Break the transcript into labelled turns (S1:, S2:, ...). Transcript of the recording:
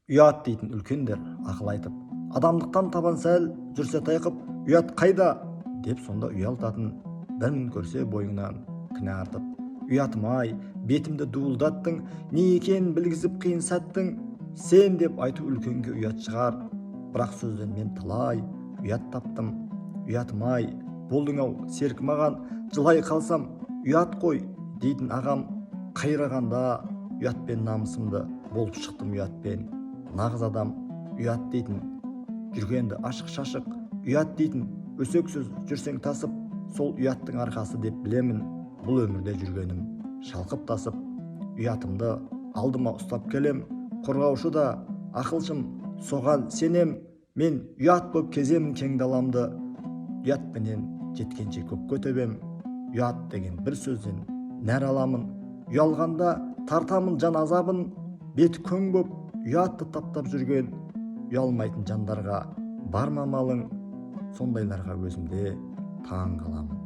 S1: Ұят дейтін үлкендер ақыл айтып, адамдықтан табан сәл жүрсе тайқып, ұят қайда деп сонда ұялтатын, бір мін көрсе бойыңнан кінә артып. Ұятым-ай, бетімді дуылдаттың, не екенін білгізіп қиын сәттің. Сен деп айту үлкенге ұят шығар, бірақ сөзден мен талай ұят таптым. Ұятым-ай, болдың-ау серік маған, жылай қалсам ұят қой дейтін ағам. Қайрағанда ұятпен намысымды, болып шықтым ұятпен нағыз адам. Ұят дейтін жүргенді ашық-шашық, ұят дейтін өсек сөз жүрсең тасып, сол ұяттың арқасы деп білемін бұл өмірде жүргенім шалқып тасып. Ұятымды алдыма ұстап келем, қорғаушы да ақылшым, соған сенем. Мен ұят боп кеземін кең даламды, ұятпенен жеткенше көкке төбем. Ұят деген бір сөзден нәр аламын, ұялғанда тартамын жан азабын. Беті көң боп ұятты таптап жүрген ұялмайтын жандарға бар ма амалың? Сондайларға өзім де таң қаламын.